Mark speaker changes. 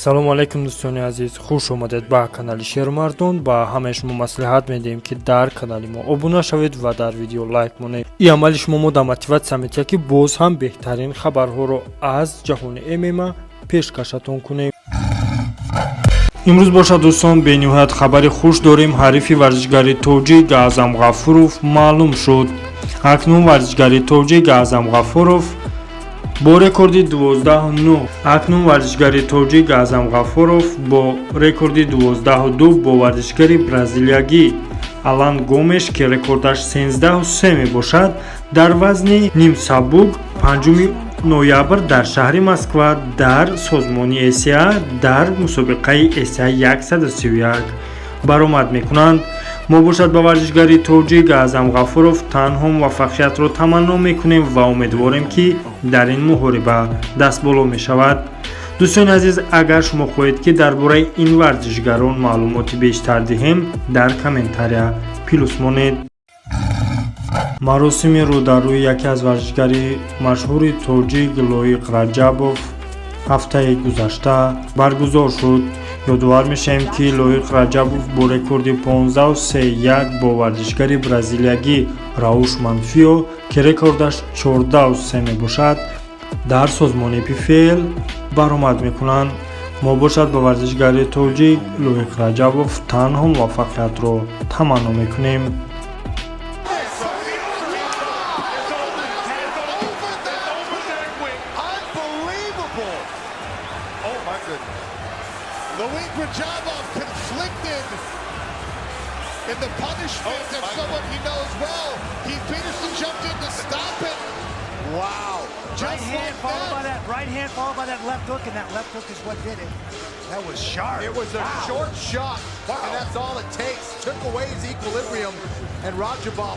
Speaker 1: Салому алайкум, дӯстони азиз, хуш омадед ба канали Шермардон. Ба ҳамаи шумо маслиҳат медиҳем, ки дар канали мо обуна шавед ва дар видео лайк монед. Ин амали шумо мо да мотиватсия метиҳад, ки боз ҳам беҳтарин хабарҳоро аз ҷаҳони ММА пешкашатон кунем. Имрӯз бошад, дӯстон, бениҳоят хабари хуш дорем. Ҳарифи варзишгари тоҷик Аъзам Ғафуров маълум шуд. Акнун варзишгари тоҷик Аъзам Ғафуров бо рекорди 12-9, акнун варзишгари тоҷик Аъзам Ғафуров бо рекорди 12-2 бо варзишгари бразилиягӣ Алан Гомеш, ки рекордаш 13-3 мебошад, дар вазни нимсабук 5 ноябр дар шаҳри Москва дар созмони ACA дар мусобиқаи ACA 131 баромад мекунанд. Мо бошад ба варзишгари тоҷик Аъзам Ғафуров танҳо муваффақиятро таманно мекунем ва умедворем, ки дар ин муҳориба дастболо мешавад. Дӯстони азиз, агар шумо хоҳед, ки дар бораи ин варзишгарон маълумоти бештар диҳем, дар комментария плюс монед. Маросими рӯдарӯи яке аз варзишгари машҳури тоҷик Лоиқ Раҷабов ҳафтаи гузашта баргузор шуд. Ёдовар мешавем, ки Лоиқ Раҷабов бо рекорди 15-3-1 бо варзишгари бразилиягӣ Рауш Манфио, ки рекордаш 14-3 мебошад, дар созмони ПФЛ баромад мекунанд. Мо бошад ба варзишгари тоҷик Лоиқ Раҷабов танҳо муваффақиятро таманно мекунем.
Speaker 2: Unbelievable! Oh my goodness. Loik Radzhabov conflicted in the punishment of someone he knows well. Keith Peterson jumped in to stop it. Wow. Just
Speaker 3: Right hand
Speaker 2: like
Speaker 3: followed by
Speaker 2: that.
Speaker 3: That right hand followed by that left hook, and that left hook is what did it. That was sharp.
Speaker 2: It was a short shot, and that's all it takes. Took away his equilibrium, and Radzhabov